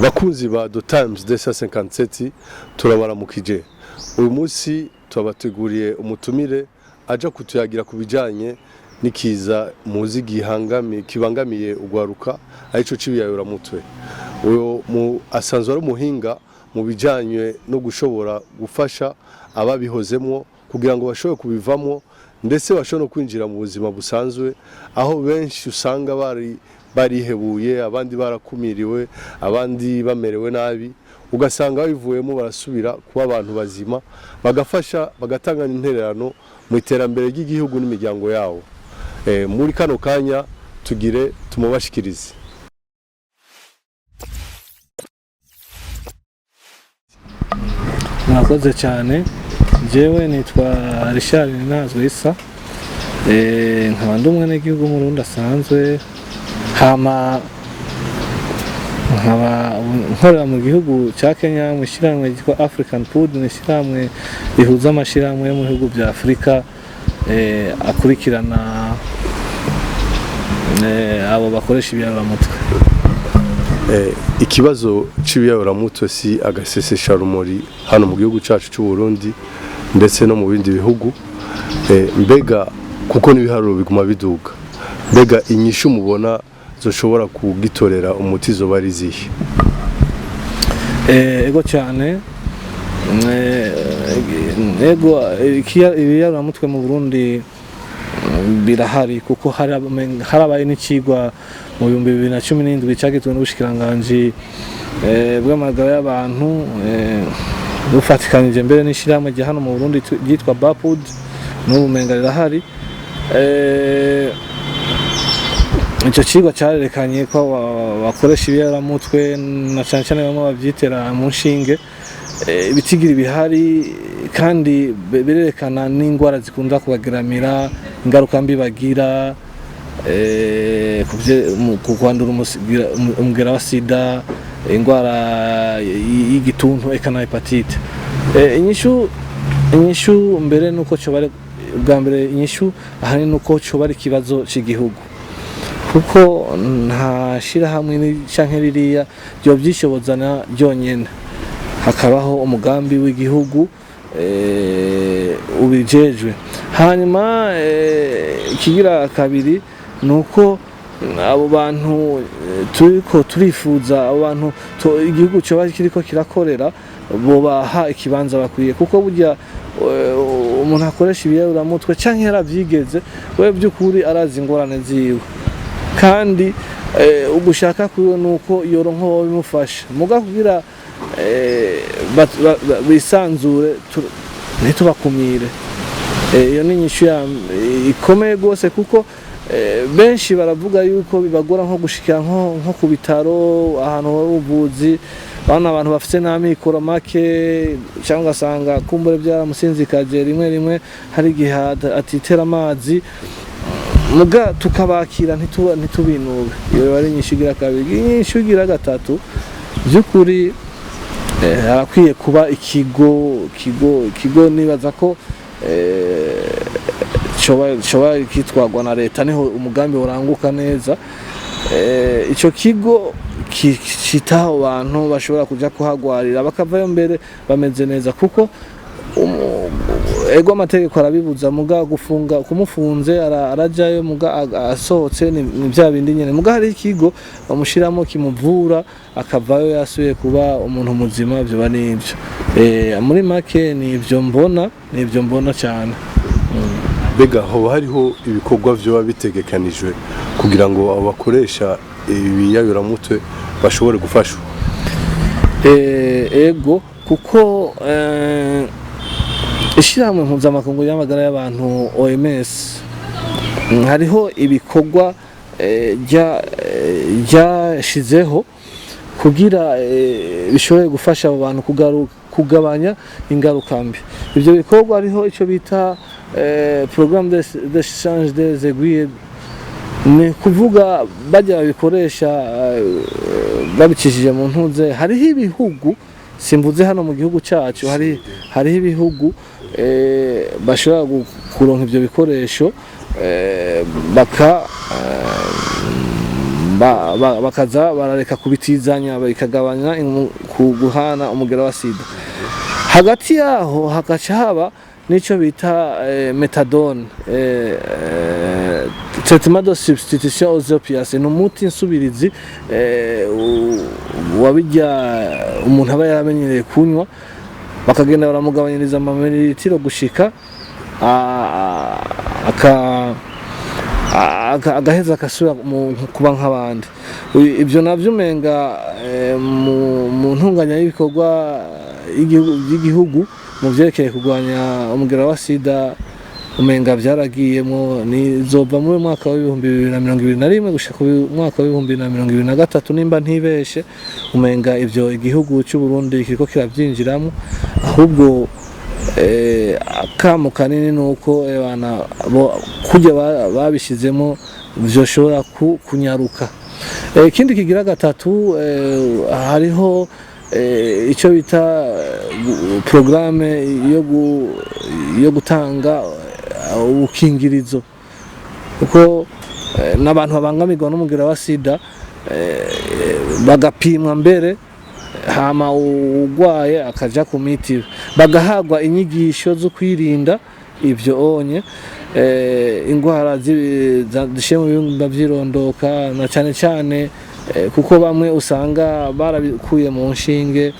Bakunzi ba The Times 257, turabaramukije. Uyu munsi tubateguriye umutumire aja kutuyagira ku bijanye n'ikiza muzi gihangami kibangamiye ugwaruka, arico c'ibiyayuramutwe. Uyo asanzwe ari umuhinga mu bijanye no gushobora gufasha ababihozemwo kugira ngo bashobore kubivamwo, ndetse bashobore no kwinjira mu buzima busanzwe, aho benshi usanga bari barihebuye, abandi barakumiriwe, abandi bamerewe nabi, ugasanga babivuyemo barasubira kuba abantu bazima, bagafasha, bagatanga intererano mu iterambere ry'igihugu n'imiryango yabo. Muri kano kanya tugire tumubashikirize. Murakoze cyane. Jewe nitwa Richard Nazwe Isa, nkaba ndi umwenegihugu w'Umurundi asanzwe, hama nkaba nkorera mu gihugu cya Kenya mu ishyirahamwe ryitwa African Food. Ni ishyirahamwe rihuza amashyirahamwe yo mu bihugu bya Afurika akurikirana abo bakoresha ibiyaramutwe. Ikibazo c'ibiyayuramutwe si agasesesharumuri hano mu gihugu cacu c'u Burundi, ndetse no mu bindi bihugu. Mbega kuko n'ibiharuro biguma biduga, mbega inyishu mubona zoshobora kugitorera umuti zoba ari izihe? Ego cyane. Ego, ibiyaramutwe mu Burundi birahari, kuko harabaye n'icigwa mu 2017 cagizwe n'ubushikiranganji bw'amagara y'abantu, bufatikanije mbere n'ishirahamwe rya hano mu Burundi ryitwa BAPUD. N'ubu umenga rirahari. Ico cigwa carerekanye ko bakoresha ibiyaramutwe, na cane cane bamwe bavyitera mu nshinge, ibitigiri bihari, kandi birerekana n'ingwara zikunda kubageramira, ingaruka mbi bagira ku kwandura umugera wa sida, ingwara y'igituntu, eka na hepatite. Inyishu mbere nuko coba ari bwa mbere, inyishu ahanini nuko coba ari ikibazo c'igihugu, kuko nta shirahamwe canke ririya ryovyishobozana ryonyene. Hakabaho umugambi w'igihugu ubijejwe. Hanyuma ikigira kabiri ni uko abo bantu turiko turifuza, abo bantu igihugu coba kiriko kirakorera, bobaha ikibanza bakwiye, kuko burya umuntu akoresha ibiyaburamutwe canke yaravyigeze, we by'ukuri arazi ingorane ziwe, kandi ugushaka kwiwe nuko yoronka uwo bimufasha. Muga kugira bisanzure, ntitubakumire. Iyo ni inyishu ikomeye rwose, kuko benshi baravuga yuko bibagora nko gushika nko ku bitaro, ahantu hari ubuvuzi. Bana abantu bafite n'amikoro make, cyangwa ugasanga kumbure byaramusinzikaje, rimwe rimwe hari igihe atitera amazi. Muga tukabakira, ntitubinube. Iyo ari inyishu igira kabiri. Inyishu igira gatatu, by'ukuri harakwiye kuba ikigo. Nibaza ko coba kitwarwa na leta, niho umugambi uranguka neza. Ico kigo citaho abantu bashobora kuja kuhagwarira, bakavayo mbere bameze neza, kuko ego amategeko arabibuza, muga gufunga kumufunze arajayo, muga asohotse ni bya bindi nyene. Muga hari ikigo bamushiramo kimuvura, akavayo yasubiye kuba umuntu muzima. Vyoba nivyo. Muri make nivyo mbona, nivyo mbona cyane. Mbega hoba hariho ibikorwa vyoba bitegekanijwe kugira ngo abo bakoresha ibiyayuramutwe bashobore gufashwa? Ego, kuko ishirahamwe mpuzamakungu y'amagara y'abantu OMS, hariho ibikorwa ryashizeho kugira bishobore gufasha abo bantu kugabanya ingaruka mbi. Ivyo bikorwa hariho ico bita programme d'échange des aiguilles, ni kuvuga bajya babikoresha babicishije mu ntuze. Hariho ibihugu, simvuze hano mu gihugu cyacu, hariho ibihugu bashobora kuronka ivyo bikoresho, Bakaza barareka kubitizanya, bikagabanya guhana umugera wa sida. Hagati yaho hagaca haba n'icyo bita méthadone, traitement de substitution aux opiacés. Ni umuti nsubirizi wabijya umuntu aba yaramenyereye kunywa, bakagenda baramugabanyiriza amamililitiro gushika agaheza agasubira kuba nk'abandi. Ibyo navyo umenga mu ntunganya y'ibikorwa y'igihugu mu vyerekeye kurwanya umugera wa sida, umenga vyaragiyemwo. Nizova muri mwaka wa 2021 gushika ku mwaka wa 2023, nimba ntibeshe. Umenga ivyo igihugu c'u Burundi kiriko kiravyinjiramwo. Ahubwo akamo kanini ni uko bana bo kurya babishizemo vyoshobora kunyaruka. Ikindi kigira gatatu, hariho icyo bita programme yo gutanga ubukingirizo, kuko n'abantu babangamirwa n'umugera wa sida bagapimwa mbere, hama urwaye akaja ku miti, bagahabwa inyigisho zo kwirinda ivyo onye ingwara zishiye mu bihimba vy'irondoka, na cane cane kuko bamwe usanga barabikuye mu nshinge,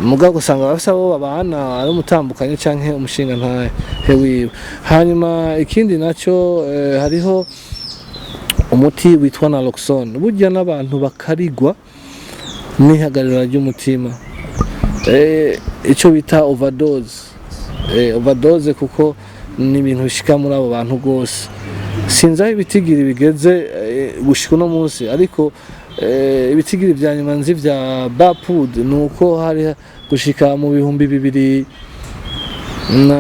mugabo usanga bafise abo babana, ari umutambukanyi canke umushinga ntahe wiwe. Hanyuma ikindi naco, hariho umuti witwa naloxone. Burya n'abantu bakarigwa n'ihagarara ry'umutima, icyo bita overdose, overdose, kuko ni ibintu bishika muri abo bantu rwose. Sinzi aho ibitigiri bigeze gushika uno munsi, ariko ibitigiri vya nyuma nzi vya BAPUD ni uko hari gushika mu bihumbi bibiri na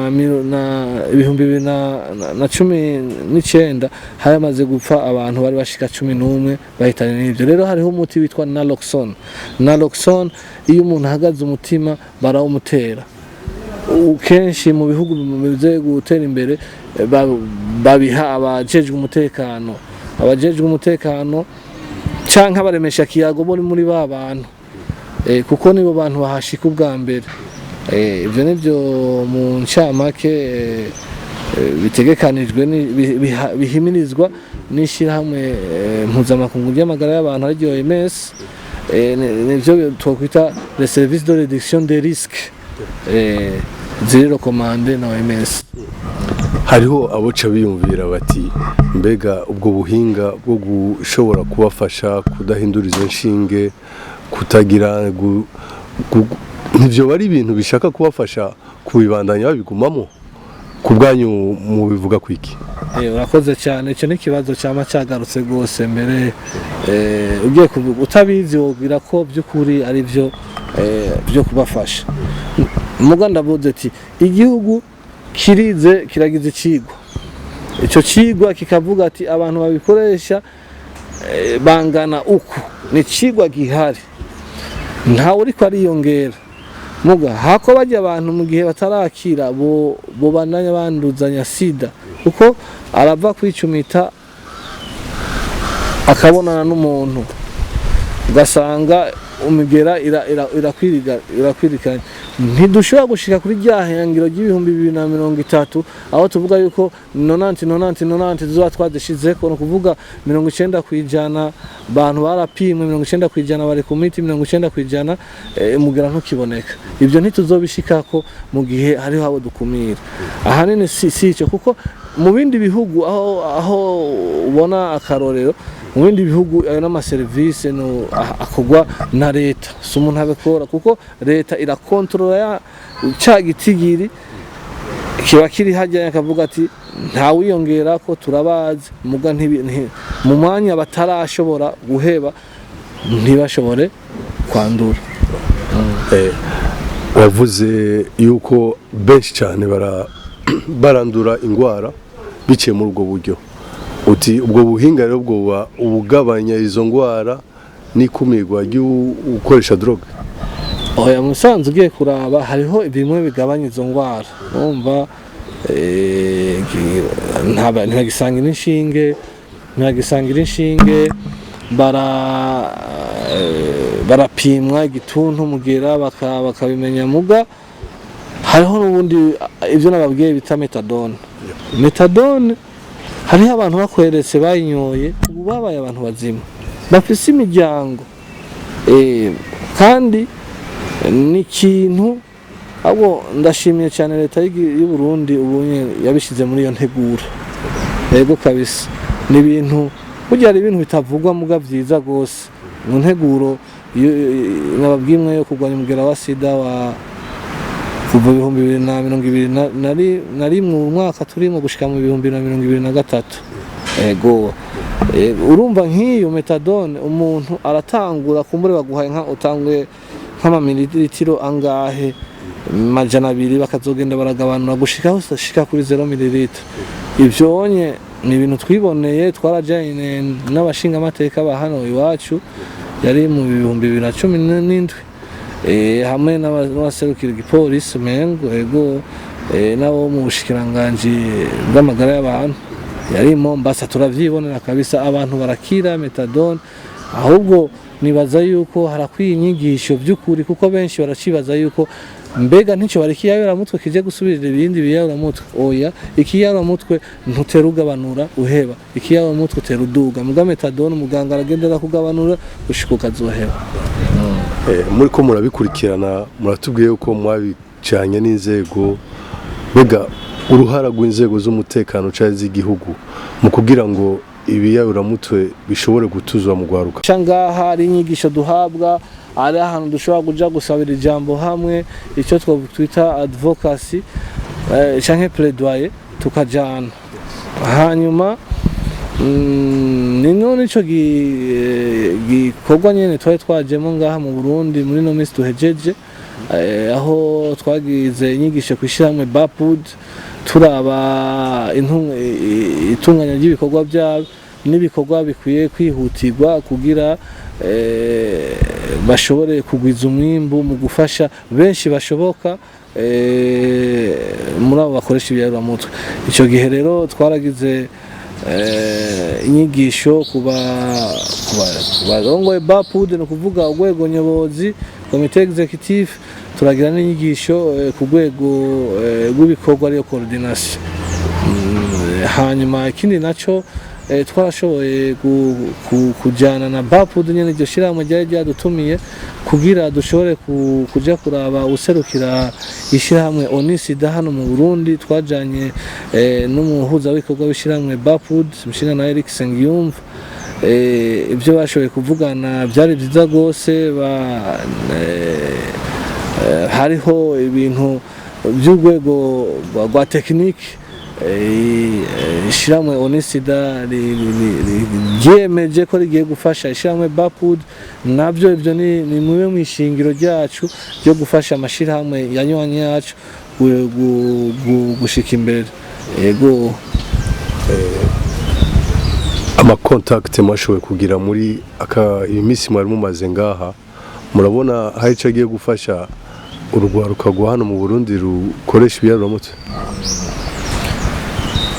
2019 haramaze gupfa abantu bari bashika 11 bahitanye n'ivyo. Rero hariho umuti witwa naloxone. Naloxone, iyo umuntu ahagaze umutima barawumutera. Kenshi mu bihugu bimaze gutera imbere babiha abajejwe umutekano canke abaremesha kiyago bo muri ba bantu, kuko nibo bantu bahashika ubwa mbere. Ivyo nivyo mu ncamake bitegekanijwe bihimirizwa n'ishirahamwe mpuzamakungu ry'amagara y'abantu, ariryo OMS. Nivyo twokwita les services de réduction des risques ziri recommandé na OMS. Hariho aboca biyumvira bati: "Mbega ubwo buhinga bwo gushobora kubafasha kudahindura izo nshinge, kutagira ntivyo bari ibintu bishaka kubafasha kubibandanya babigumamo?" Ku bwanyu mubivuga kwiki? Urakoze cyane. Icyo ni ikibazo cyama cyagarutse rwose mbere. Ugiye utabizi wobwira ko by'ukuri ari byo byo kubafasha. Muga ndavuze ati igihugu kirize, kiragize icigwa, icyo cigwa kikavuga ati abantu babikoresha bangana uku. Ni icigwa gihari, ntawe uriko ariyongera. Muga hako bajya abantu mu gihe batarakira bo bandanya banduzanya sida, kuko arava kwicumita akabonana n'umuntu, ugasanga umigera irakwirikanye. Ntidushobora gushika kuri rya hangiro ry'ibihumbi 2030, aho tuvuga yuko 90 90 90 tuzoba twazishizeko. Ni ukuvuga 90% bantu barapimwe, 90% bari ku miti, 90% umugera ntukiboneka. Ibyo ntituzobishikako mu gihe hariho abo dukumira. Ahanini si ico, kuko mu bindi bihugu aho ubona akarorero, mu bindi bihugu ayo n'amaserivisi no akorwa na leta, si umuntu abikora, kuko leta irakontorora ya ca gitigiri kiba kiri hajya, akavuga ati ntawiyongera ko turabazi. Muga mu mwanya batarashobora guheba, ntibashobore kwandura. Wavuze yuko benshi cyane barandura ingwara biciye muri ubwo buryo. Uti ubwo buhinga rero bwoba ubugabanya izo ngwara n'ikumirwa ry'ukoresha drogue? Oya, musanze ugiye kuraba hariho bimwe bigabanya izo ngwara. Urumva ntibagisanga n'inshinge. Ntibagisangira inshinge, barapimwa igituntu mugera bakabimenya. Muga hariho n'ubundi ibyo nababwiye bita méthadone. Méthadone, hariho abantu bakweretse bayinyoye, ubu babaye abantu bazima bafise imiryango. Kandi ni ikintu ahubwo ndashimiye cyane leta y'u Burundi ubu nyene yabishyize muri iyo nteguro. Yego kabisa, ni ibintu burya hari ibintu bitavugwa muga byiza rwose mu nteguro nababwiye imwe yo kurwanya umugera wa sida wa kuva 2021 mu mwaka turimo gushika mu 2023. Ego. Urumva nk'iyo méthadone, umuntu aratangura, kumbure baguhaye nka utanguye nk'amamililitiro angahe, 200, bakazogenda baragabanura gushika aho ushika kuri 0 millilitre. Ivyo onye ni ibintu twiboneye, twarajanye n'abashingamateka ba hano iwacu, yari mu 2017, hamwe n'abaserukira igipolisi umengo, ego, n'abo mu bushikiranganji bw'amagara y'abantu yari i Mombasa, turavyibonera kabisa, abantu barakira méthadone. Ahubwo nibaza yuko harakwiye inyigisho by'ukuri, kuko benshi baracibaza yuko mbega ntico bari ikiyayuramutwe kije gusubirira ibindi biyayuramutwe. Oya, ikiyayuramutwe ntutera ugabanura uheba, ikiyayuramutwe utera uduga. Muga méthadone umuganga aragenda kugabanura gushika ukazoheba. Muri ko murabikurikirana, muratubwiye yuko mwabijanye n'inzego. Mbega uruhara rw'inzego z'umutekano cyangwa z'igihugu mu kugira ngo ibiyayuramutwe bishobore gutuzwa mu rwaruka? Ca ngaha hari inyigisho duhabwa, ari ahantu dushobora kuja gusabira ijambo hamwe, icyo twita advocacy canke plaidoyer, tukajana. Hanyuma ni none ico gikorwa nyene twari twajemo ngaha mu Burundi muri no minsi duhejeje, aho twagize inyigisho kw'ishirahamwe BAPUD, turaba itunganya ry'ibikorwa byabo n'ibikorwa bikwiye kwihutirwa kugira bashobore kugwiza umwimbu mu gufasha benshi bashoboka muri abo bakoresha ibiyayuramutwe. Icyo gihe rero twaragize inyigisho ku barongoye BAPUD, ni ukuvuga urwego nyobozi, comité exécutif, turagira n'inyigisho ku rwego rw'ibikorwa, ariyo coordination. Hanyuma ikindi naco, twarashoboye kujyana na BAPUD nyene, iryo shirahamwe ryari ryadutumiye kugira dushobore kuja kuraba userukira ishirahamwe ONU-SIDA hano mu Burundi. Twajanye n'umuhuzabikorwa w'ishirahamwe BAPUD, umushinga Eric Sengiyumva. Ibyo bashoboye kuvugana byari byiza rwose. Hariho ibintu by'urwego rwa technique, ishyirahamwe ONU-SIDA ryemeje ko rigiye gufasha ishyirahamwe BAPUD. Nabyo ibyo ni mube mu ishingiro ryacu ryo gufasha amashyirahamwe yanywanyi yacu gushika imbere. Yego. Ama contacts mwashoboye kugira muri aka iyi minsi mwari mumaze ngaha, murabona hari icyo agiye gufasha urugwaruka rwa hano mu Burundi rukoresha ibiyayuramutwe?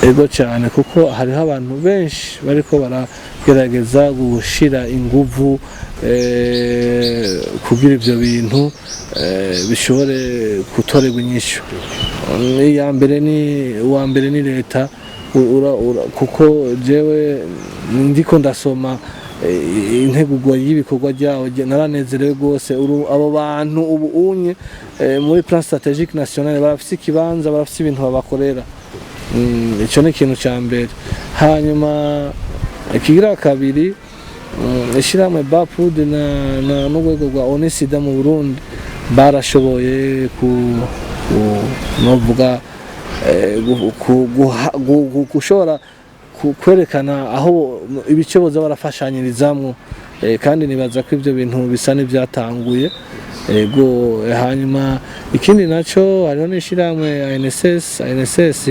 Ego cyane, kuko hariho abantu benshi bariko baragerageza gushira inguvu kugira ivyo bintu bishobore gutorerwa inyishu. Iya mbere ni, uwa mbere ni leta, kuko jewe ndiko ndasoma integurwa y'ibikorwa ryawo, naranezerewe rwose. Abo bantu ubu unye muri plan stratégique national barafise ikibanza, barafise ibintu babakorera. Ico ni ikintu ca mbere. Hanyuma ikigira kabiri, ishirahamwe BAPUD na n'urwego rwa ONU-SIDA mu Burundi barashoboye ku novuga gushobora kwerekana aho ibice boza barafashanyirizamwo, kandi nibaza ko ibyo bintu bisa n'ibyatanguye. Ego. Hanyuma ikindi naco, hariho n'ishirahamwe ANSS. ANSS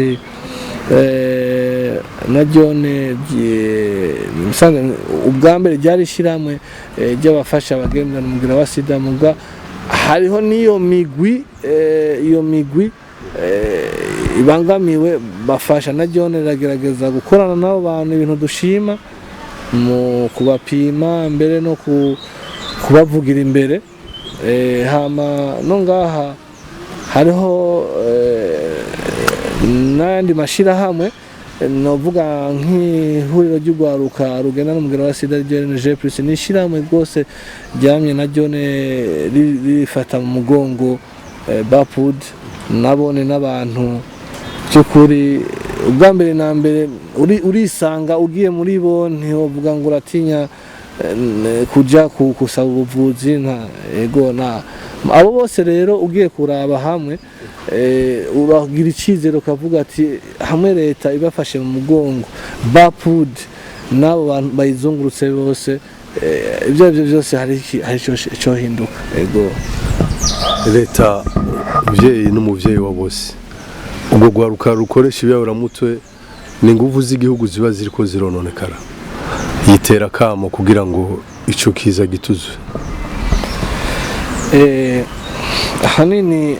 naryo ni musanzwe ubwa mbere ryari ishyirahamwe ry'abafasha abagendana umugera wa sida, muga hariho n'iyo migwi, iyo migwi ibangamiwe bafasha, naryo riragerageza gukorana n'abo bantu, ibintu dushima. mu kubapima, mbere no kubavugira imbere. Hama no ngaha hariho n'ayandi mashirahamwe, novuga nk'ihuriro ry'urwaruka rugenda n'umugera wa sida ryo RNG plus, ni ishirahamwe rwose ryamye naryo rifata mu mugongo BAPUD. Nabone n'abantu by'ukuri, ubwa mbere na mbere urisanga ugiye muri bo, ntiwovuga ngo uratinya kuja gusaba ubuvuzi. Nta ego na abo bose rero ugiye kuraba hamwe, uragira icyizere ukavuga ati hamwe leta ibafashe mu mugongo, BAPUD n'abo bantu bayizungurutse bose, ibyo ari byo byose hari ico hinduka, ego. Leta umuvyeyi n'umuvyeyi wa bose. Ubwo rwaruka rukoresha ibiyaburamutwe ni inguvu z'igihugu ziba ziriko zirononekara. Yitera akamo kugira ngo ico kiza gituzwe. Ahanini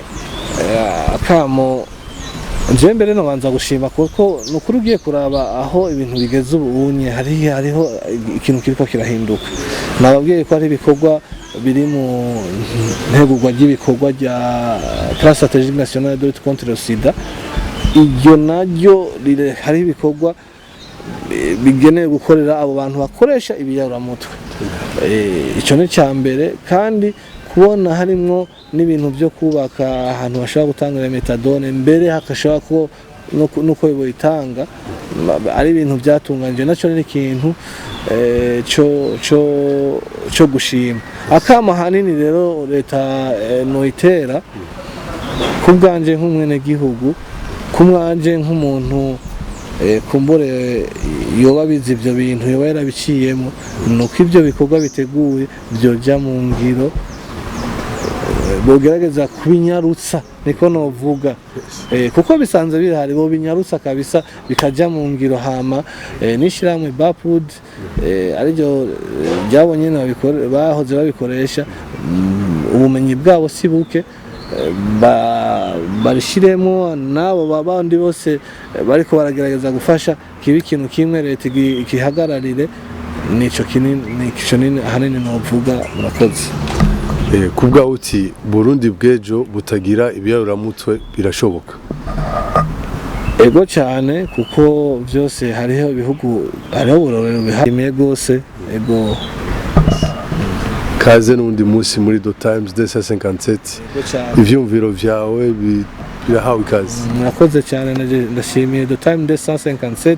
akamo je mbere nobanza gushima, kuko nukuri ugiye kuraba aho ibintu bigeze ubu unye, hariho ikintu kiriko kirahinduka. Nababwiye ko hari ibikorwa biri mu ntegurwa ry'ibikorwa rya Plan stratégique national de lutte contre le sida. Iryo naryo hariho ibikorwa bigenewe gukorera abo bantu bakoresha ibiyaburamutwe. Ico ni cya mbere. Kandi kubona harimwo n'ibintu byo kubaka ahantu bashobora gutangira méthadone, mbere hakashobora ko nuko boyitanga ari ibintu byatunganije, naco ni ikintu co gushima. Akama hanini rero leta noyitera ku bwanje nk'umwenegihugu, ku mwanje nk'umuntu kumbure yoba abizi ibyo bintu, yoba yarabiciyemo, ni uko ibyo bikorwa biteguye byoja mu ngiro, bogerageza kubinyarutsa, niko novuga, kuko bisanzwe bihari, bobinyarutsa kabisa bikaja mu ngiro. Hama n'ishirahamwe BAPUD, ariryo ryabo nyene bahoze babikoresha, ubumenyi bwabo si buke, barishiremo n'abo bandi bose bariko baragerageza gufasha kiba ikintu kimwe, leta igihagararire. Nico kinini, nico nini ahanini novuga. Murakoze. Ku bwawe uti Burundi bw'ejo butagira ibiyaburamutwe birashoboka? Ego cyane, kuko byose hariho ibihugu, hariho uburorero bihariye rwose, ego. Kaze n'undi munsi muri The Times 257. Ego cyane. Ivyumviro vyawe birahawe ikaze. Murakoze cyane, ndashimiye The Time 257.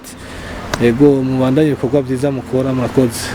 Ego, mubandanye ibikorwa byiza mukora, murakoze.